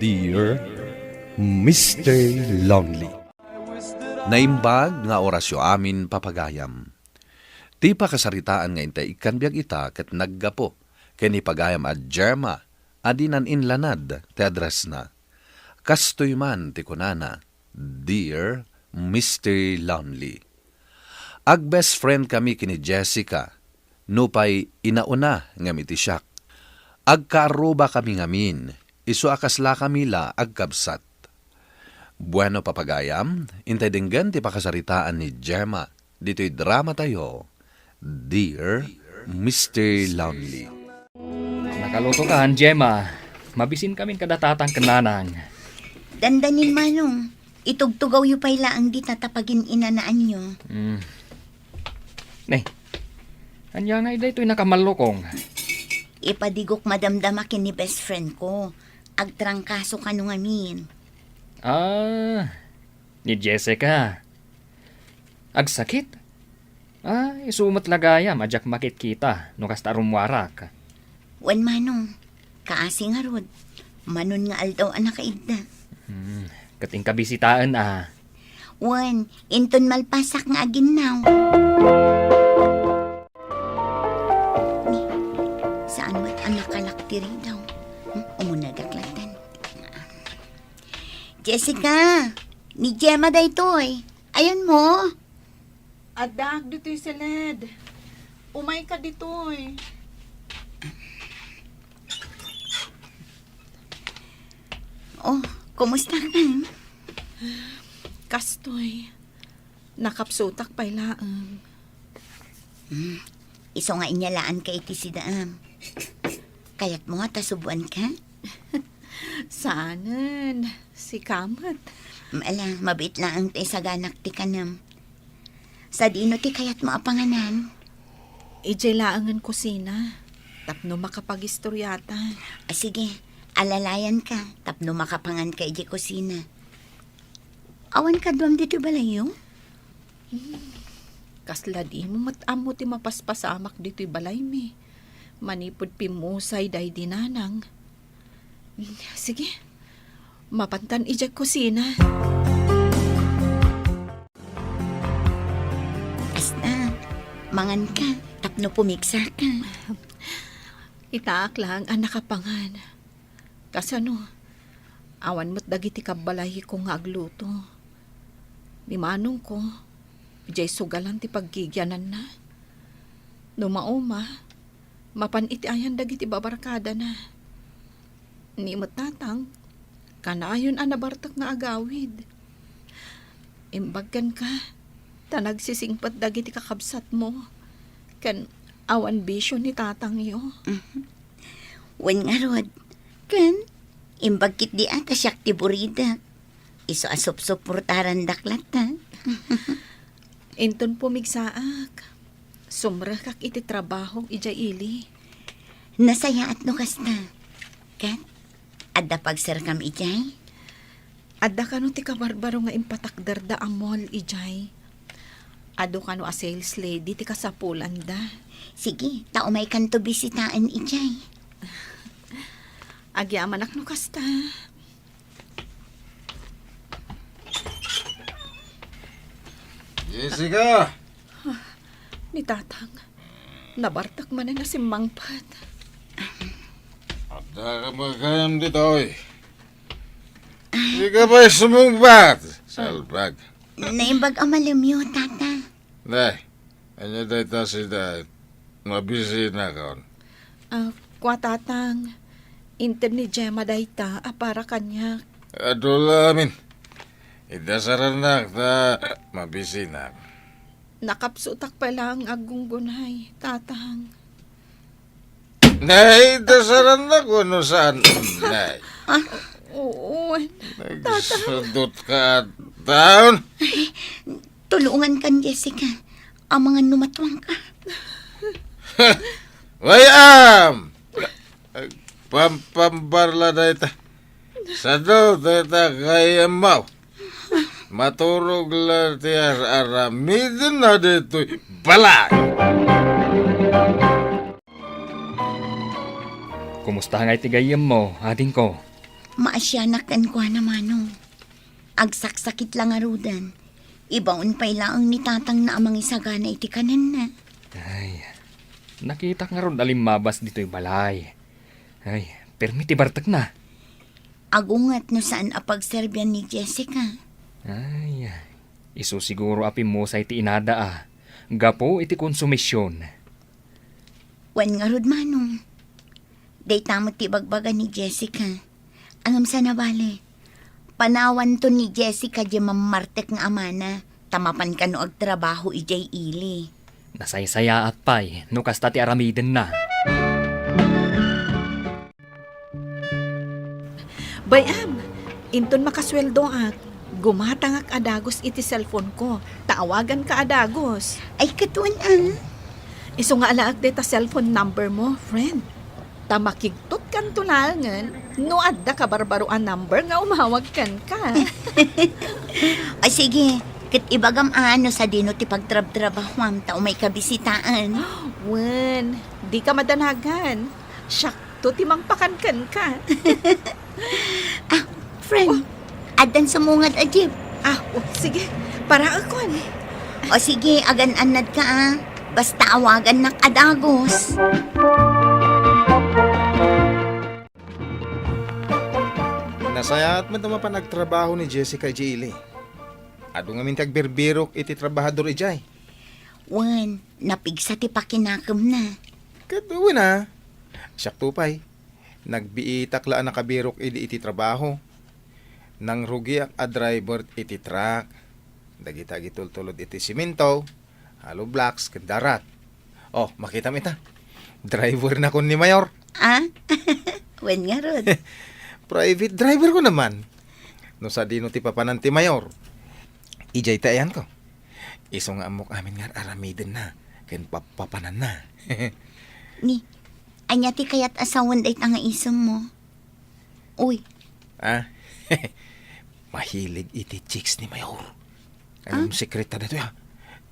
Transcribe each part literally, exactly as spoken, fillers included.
Dear Mister Lonely. Naimbag nga orasyo amin, papagayam. Ti pakasaritaan nga intay ikkan biag ita ket naggapu ken ni pagayam a Gemma a dinan inlanad ti addressna. Kastoy man ti kunana, "Dear Mister Lonely." Ag-best friend kami ken ni Jessica, nupay inauna ngem iti siak. Agkaarruba kami ngamin, isu a kasla kami la agkabsat. Bueno, papagayam, intay denggen ti pakasaritaan ni Gemma ditoy drama tayo, Dear Mister Lonely. Nakaluto ka, Gemma. Mabisin kamin kada tatang ken nanang. Dandanin, Manong. Itugtugawyo pay laeng dita ta pagin-inanaanyo. Hmm. Ne, ania nga daytoy nakamallukong? Ipadigok madamdama ken ni best friend ko. Agtrangkaso kano ngamin. Ah, ni Jessica. Agsakit? Ah, isu met la gayam a diak makitkita no kasta a rummuarak. Wen, Manong, kaasi ngarud, manon nga aldaw a nakaidda. Hmm, ket inka bisitaen a. Wen, inton malpasak nga aginnaw. Ni, saan met a nakalak ti ridaw? Hmm, umunegak latta. Jessica, ni Gemma daytoy. Ayanmo? Addaak ditoy, Celed. Umayka ditoy. Oh, kumusta ka? Kastoy, nakapsutak pay laeng. Hmm, isu nga inyalaanka iti sidaam. Kayatmo nga ta subuanka? Saanen, sika met. Ala, mabiit laeng ti isaganak ti kanem. Sadino ti kayatmo a panganan? Idiay laengen kusina, tapno makapagistoriata. Ah, sige, alalayanka tapno makapanganka idiay kusina. Awan kaduam ditoy balayyo? Hmm, kasla dimo met ammo ti mapaspasamak ditoy balaymi, manipud pimmusay daydi nanang. Hmm, sige, mapantan idiay kusina. Kasta, manganka tapno pumigsaka. Itaak laeng a nakapangan. Kasano, awan met dagiti kabbalayko nga agluto. Ni manongko, idiay sugalan ti paggigiananna. No mauma, mapan iti ayan dagiti babarkadana. Ni met tatang, kanayon a nabartek nga agawid. Imbag kenka, ta nagsisingpet dagiti kakabsatmo, ken awan bisio ni tatangyo. Mhm. Wen ngarud, ken imbag ketdi a ta siak ti buridek. Isu a supsuportarandak latta. Inton pumigsaak, sumrekak iti trabaho idiay ili. Nasayaat no kasta. Ket, adda pagserkam idiay? Adda kano ti kabarbaro nga impatakderda a mall idiay. Adu kano a sales lady ti kasapulanda. Sige, ta umaykanto bisitaen idiay. Agyamanak no kasta. Jessica! Ni tatang, nabartek manen a simmangpet. Adda ka ba gayam ditoy? Di ka ba sumungbat? Salbag. Naimbag a malemyo, tata. Nay, ania dayta sida? Mabisinakon. Ah, kua tatang, inted ni Gemma dayta a para kaniak. Adu la amin. Idasarannak ta mabisinak. Nakapsutak pay laeng aggunggunay, tatang. Nay, idasarannak wenno saan, nay? Ah, oo, tatang. Nagsudot ka, taon? Tulungan kan Jessica. Amangan no matuangka. Way-am! Pampambarla dayta. Sado dayta kayammaw. Maturog la ti ar-aramiden na ditoy balay. Kumusta ngay ti gayyemmo, adingko? Maasianak kenkuana, Manong. Agsaksakit la ngaruden. Ibaon pay laeng ni tatangna a mangisagana iti kanenna. Ay, nakitak ngarud a limmabas ditoy balay. Ay, permi ti bartekna. Agunget no saan a pagserbian ni Jessica. Ay, isu siguro a pimmusay ti inada a gapu iti konsumision. Wen ngarud, Manong. Dayta met ti ibagbaga ni Jessica. Ngem saan a bale, panawanto ni Jessica diay mammartek nga amana, ta mapan kano agtrabaho idiay ili. Nasaysayaat pay no kasta ti aramidenna. Bay-am, inton makasueldoak, gumatangak a dagus iti cellphone ko, ta awaganka a dagus. Ay, ket wen, ah. Isu nga alaek dayta cellphone number mo, friend. Ta makigtutkanto laengen no adda kabarbaro a number nga umawag kenka. Ay, sige, ket ibagam a no sadino ti pagtrabtrabahuam ta umayka bisitaen. Wen, dika madanagan. Siakto ti mangpakan kenka. Ah, friend, addan sumungad a jeep. Ah, oh, sige. Paraekon. O sige, agan-annadka, ah. Basta awagannak a dagus. Nasayaat met a mapan agtrabaho ni Jessica idiay ili. Adu ngamin ti agbirbirok iti trabahador idiay. Wen, napigsa ti pakinakemna. Ket wen a, siakto pay. Nagbiitak la a nakabirok idi iti trabaho. Nangrugiak a driver iti truck. Dagita agitultulod iti simento, hollow blocks, ken darat. Oh, makitam ita. Drivernakon ni Mayor. Ah? Wen ngarud. Private driver ko naman. No sadino ti papanan ti Mayor. Idiay ti ayanko. Isu nga ammok amin nga ar-aramidenna ken pappapananna. Ni, ania ti kayat a sawen dayta nga isemmo? Uy. Ah? Mahilig iti chicks ni Mayor. Ay, ah? Sekreta daytoy, ah.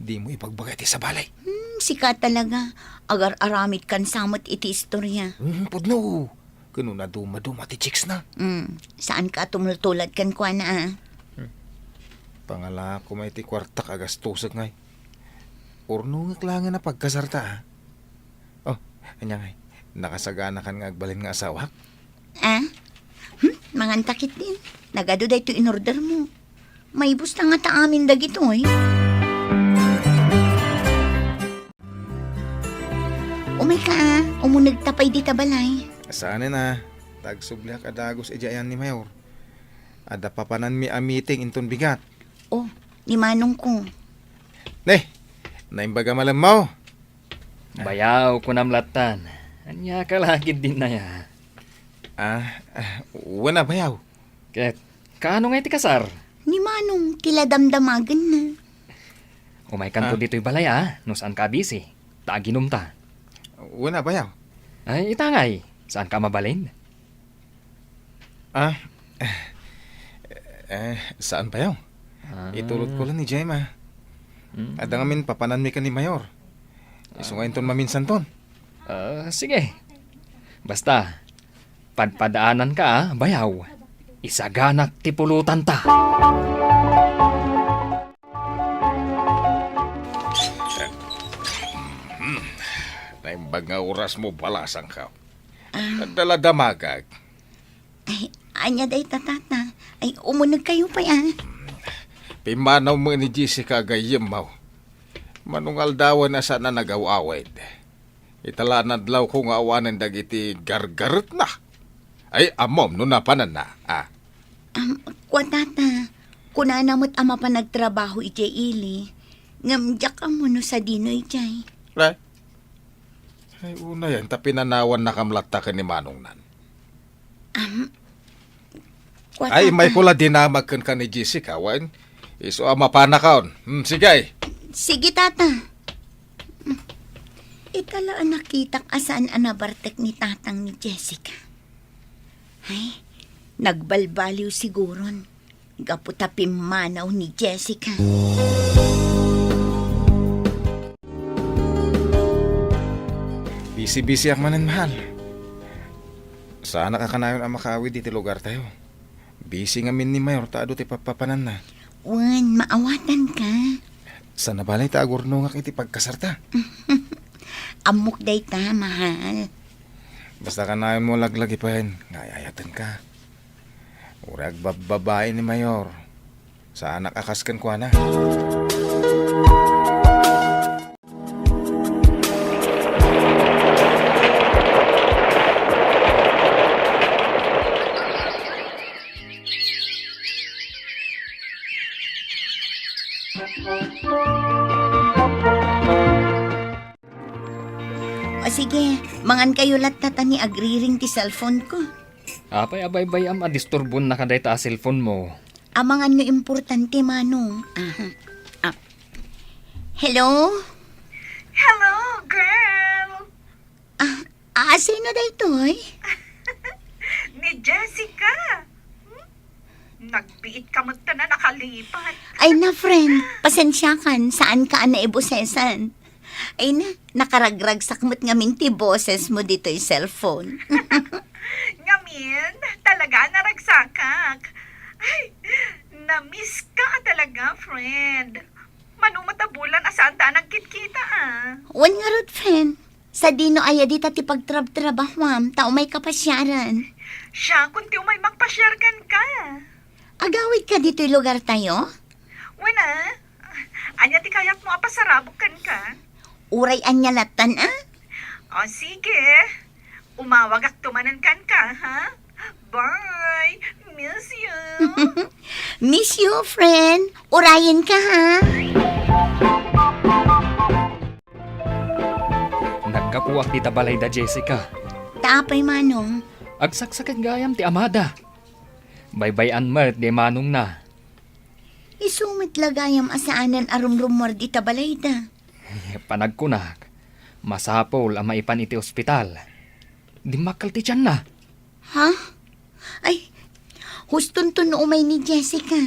Dimo ibagbaga iti sabali. Hmm, sika talaga. Agar-aramid kan samot iti istorya. Hmm, pudno. Ken no nadumaduma ti chicksna. Hmm, saanka a tumultulad kenkuana, ah. Hmm. Pangalaak koma iti kuartak a gastosek ngay. Urnongek laengen a pagkasarta, ah. Oh, ania ngay, nakasaganakan nga agbalin nga asawak? Ah? Hmm? Manganta ketdin. Nagadu daytoy inordermo. Maibusta ngata amin dagitoy. Umayka, ah. Umunegta pay dita balay. Saanen a. Ta agsubliak a dagus idiay ayan ni Mayor. Adda papananmi a meeting inton bigat. Oh, ni manongko. Ne, naimbag a malemmaw. Bayaw, kunam lattan. Ania ka la ketdin aya? Ah, ah, wen a, bayaw. Ket, kaano ngay ti kasar? Ni manong ti la damdamagenna. Umaykanto, ah, ditoy balay, a, no saanka a busy. Ta aginumta. Wen a, bayaw. Ay, ita ngay, saanka a mabalin? Ah, eh, saan, bayaw? Ah. Itulodko la ni Gemma. Mm. Adda ngamin papananmi ken ni Mayor. Isu nga inton maminsanton. Ah, sige. Basta, padpadaananka, a, bayaw. Isaganak ti pulotanta. Hmm. Naimbag nga orasmo, balasangko. Ah. Adda la damagak. Ay, ania dayta, tata? Ay, umunegkayo pay, a. Pimmanaw met ni Jessica a gayyemmo. Manungaldawen a saan a nagaw-awid. Ita la nadlawko nga awanen dagiti gargaretna. Ay, ammom no napananna, a. Am, kua, tata, kunana met a mapan agtrabaho idiay ili, ngem diak ammo no sadino idiay. Eh? Ay, unayen ta pinanawannakam latta ken ni manongnan. Am, kua, ay, tata. Mayko la dinamag kenka ni Jessica, wen? Isu a mapanakon. Hmm, sige. Sige, tata. Ita la a nakitak a saan a nabartek ni tatang ni Jessica. Ay, nagbalbaliw siguron. Gapu ta pimmanaw ni Jessica. Busy-busy ak manen, mahal. Saanak a kanayon a makaawid iti lugartayo. Busy ngamin ni Mayor ta adu ti pappapananna. Wen, maawatanka. Saan a bale ta agurnongak iti pagkasarta. Ammok dayta, mahal. Basta kanayonmo laglagipen nga ay-ayatenka. Uray agbabbabain ni Mayor, saanak a kas kenkuana. O sige, mangan kayo latta ta ni agriring ti cellphone ko. Apay a baybay-am a disturbonnaka dayta a cellphone mo? Amangan no importante, Manong. Aha. Ah. Hello? Hello, girl! Ah, ah, sino daytoy? Ni Jessica. Hmm? Nagbiit ka met ta na nakalipat. Ay na, friend. Pasensiakan. Saan ka a naibosesan? Ay na, nakaragragsak met ngamin ti boses mo ditoy cellphone. Ngamin, talaga a naragsakak. Ay, na-miss ka talaga, friend. Mano met a bulan a saanta a nagkitkita, ah. Wen ngarud, friend. Sadino aya dita ti pagtrabtrabahuam, ta umay ka pasiaran? Siakon ti umay makpasiar kenka. Agawid ka ditoy lugar tayo? Wen a. Ania ti kayatmo a pasarabok kenka? Uray ania lattan a? O sige. Umawagakto manen kenka, ha? Bye. Miss you. Miss you, friend. Urayenka, ha? Naggapuak dita balay da Jessica. Ta apay, Manong? Agsaksaken gayam ti amada. Baybay-an met ni manongna. Isu met la gayam a saanen a rumrummuar dita balayda. Panagkunak, masapul a maipan iti ospital. Dimmakkel ti tianna. Ha? Ay, hustonto no umay ni Jessica.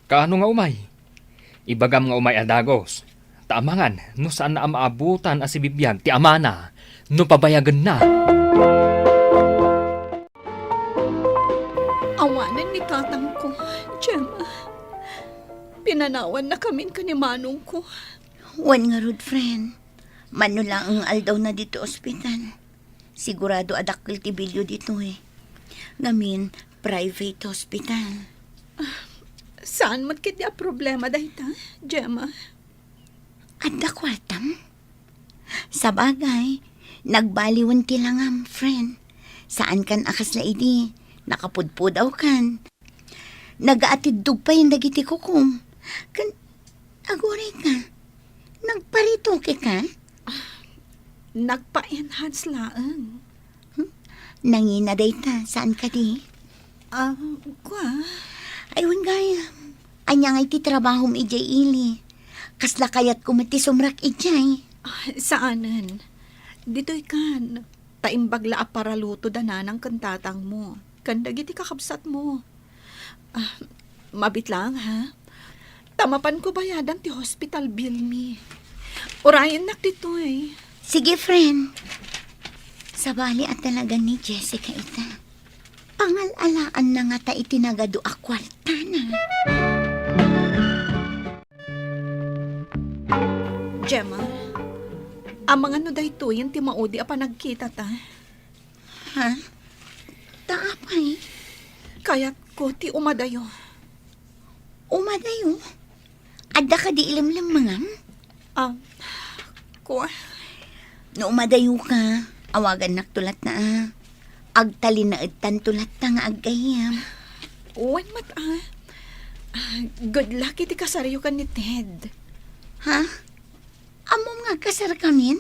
Kaano nga umay? Ibagam nga umay a dagus. Ta amangan no saanna a maabutan a sibibiag ti amana no pabayagenna. Awanen ni tatangko, Gemma. Pinanawannakamin ken ni manongko. Wen ngarud, friend. Mano laeng nga aldawna ditoy ospital. Sigurado a dakkel ti bilio ditoy. Ngamin, private hospital. Ah, saan met ketdi a problema dayta, Gemma? Adda kuartam? Sabagay, nagbaliwen ti langam, friend. Saankan a kasla idi, nakapudpudawkan. Nagaatiddog payen dagiti kukom. Ken, agurayka, nagparetoke ka? Ah, nagpa-enhance laeng. Hmm? Nangina dayta, saan kadi? Ah, kua? Ay, wen gayam. Ania ngay ti trabahom idiay ili? Kasla kayatko met ti sumrak idiay. Ah, saanen. Ditoy kan. Ta imbag la a paraluto da nanang ken tatangmo, ken dagiti kakabsatmo. Ah, mabit laeng, ha? Ta mapanko bayadan ti hospital bill mi. Urayennak ditoy. Sige, friend. Sabali a talaga ni Jessica ita. Pangal-alaanna ngata iti nagadu a kuartana. Gemma, amangan no daytoyen ti maudi a panagkitata? Ha? Ta apay? Kayatko ti umadayo. Umadayo? Adda kadi ilemlemmengam? Ah, kua? No umadayoka, awagannakto latta a. Agtalinaedtanto latta nga aggayyem. Wen met a. Ah, good luck iti kasaryo ken ni Ted. Ha? Ammom nga agkasarkamin?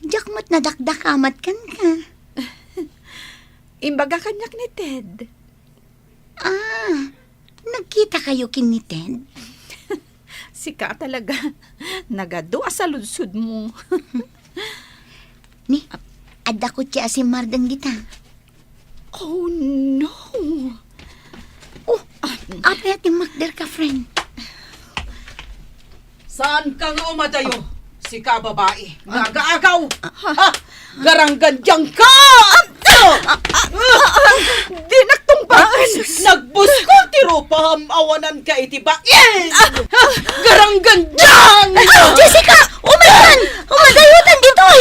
Diak met nadakdakamat kenka. Imbaga kaniak ni Ted. Ah, nagkitakayo ken ni Ted? Sika talaga. Nagadu a saludsodmo. Ni, adda kotse a simmardeng dita. Oh, no. Oh, apay a timmakderka, friend? Saanka nga umadayo? Sika, babai, nga agaagaw! Ha? Garanggandiangka! Dinak tungpal! Ay, sus! Nagbuskol ti rupam, awananka iti bain! Ah! Ah! Garanggandan! Ah! Jessica! Umaykan! Umadayotan ditoy!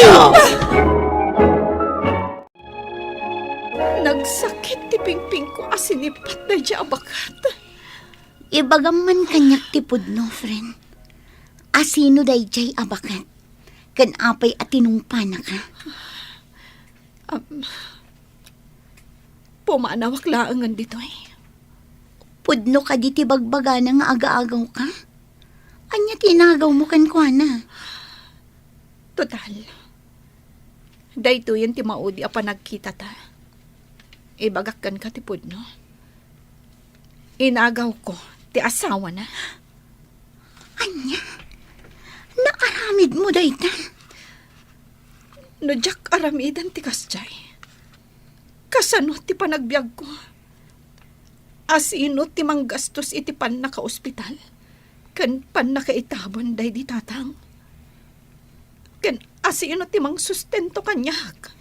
Nagsakit ti pingpingko a sinipat daydiay a baket. Ibagam man kaniak ti pudno, friend. Asino daydiay a baket? Ken apay a tinungpanaka? Am, pumanawak laengen ditoy. Pudno kadi ti bagbagana nga aga-agawka? Ania ti inagawmo kenkuana? Total, daytoyen ti maudi a panagkitata. Ibagak kenka ti pudno. Inagawko ti asawana. Ania? Naaramidmo dayta? No diak aramiden ti kasdiay, kasano ti panagbiagko? Asino ti manggastos iti pannakaospital ken pannakaitabon daydi tatang? Ken asino ti mangsustento kaniak?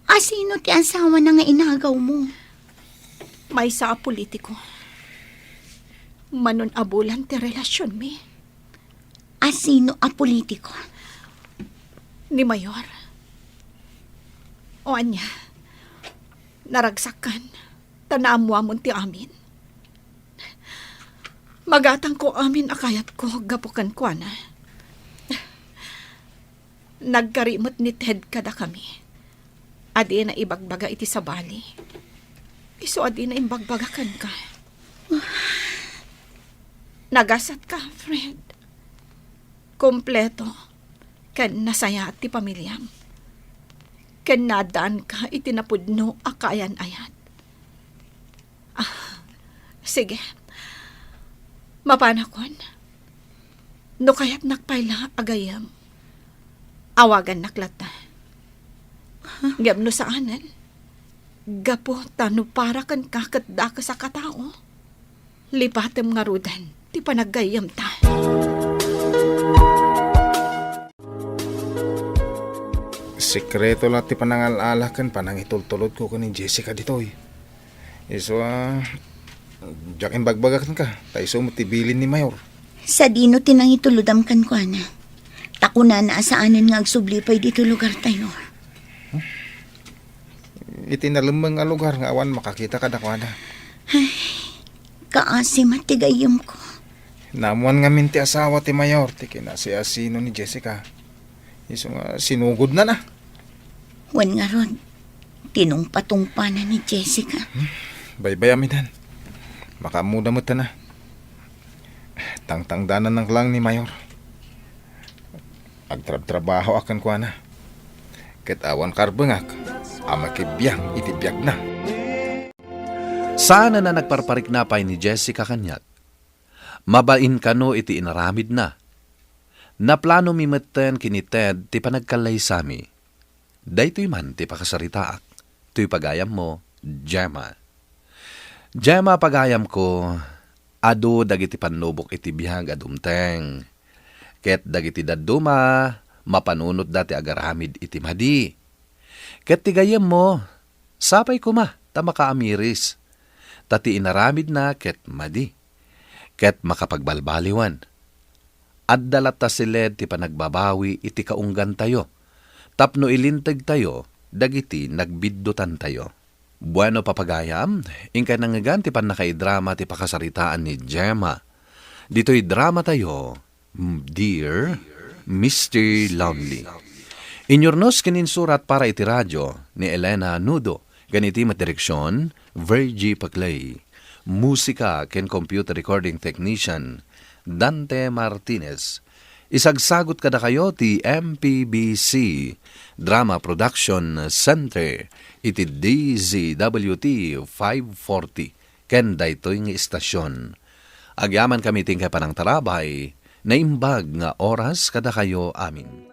Asino ti asawana nga inagawmo? Maysa a politiko. Manon a bulan ti relasionmi. Asino a politiko? Ni Mayor. O ania, naragsakan, ta naammuamon ti amin. Magatangko amin a kayatko gapu kenkuana. Nagkari met ni Ted kadakami a dina ibagbaga iti sabali. Isu a dina imbagbaga kenka. Nagasatka, friend. Kompleto ken nasayaat ti pamiliam. Ken naaddaanka iti napudno a kaayan-ayat. Ah, sige. Mapanakon. No kayatnak pay la a gayyem, awagannak latta. Huh? Ngem no saanen, gapu ta no para kenka ket dakes a katao, lipatem ngaruden ti panaggayyemta. Sekreto la ti panangal-ala ken panangitultulodko ken ni Jessica ditoy. Isu a, diak imbagbaga kenka, ta isu met ti bilin ni Mayor. Sadino ti nangitulodam kenkuana? Ta kunana a saanen nga agsubli pay ditoy lugartayo. Iti nalemmeng a lugar nga awan makakita kadakuada. Ay, kaasi met ti gayyemko. Naammuan ngamin ti asawa ti Mayor ti kinasiasino ni Jessica. Isu nga sinugodna na. Wen ngarud, tinungpatungpana ni Jessica. Hmm, baybayam itan. Makaammoda met na. Tangtangdanan lang ni Mayor. Agtrabtrabahoak kenkuana. Ket awan karbengak a makibiang iti biagna. Saan a nagparparikna pay ni Jessica kaniak. Mabain kano iti inaramidna. Naplanomi metten ken ni Ted ti panagkallaysami. Daytoy man ti pakasaritaak. Toy pagayammo, Gemma. Gemma, pagayamko, adu dagiti pannubok iti biag a dumteng. Ket dagiti dadduma, mapanunotda ti agaramid iti madi. Ket ti gayyemmo, sapay koma ta makaamiris. Ta ti inaramidna ket madi. Ket makapagbalbaliwan. Adda latta siled ti panagbabawi iti kaunggantayo tapno ilintegtayo dagiti nagbiddutantayo. Bueno, papagayam, inkay nangngegan ti pannakaidrama ti pakasaritaan ni Gemma. Ditoy dramatayo, Dear Mister Lonely. Inyurnos ken insurat para iti radio ni Elena Nudo, ken iti met direksion, Virgie Paclay. Musika ken computer recording technician, Dante Martinez. Isagsagut kadakayo ti M P B C Drama Production Center iti D Z W T five forty ken daytoy nga istasion. Agyamankami ti inkay panangtarabay, naimbag nga oras kadakayo amin.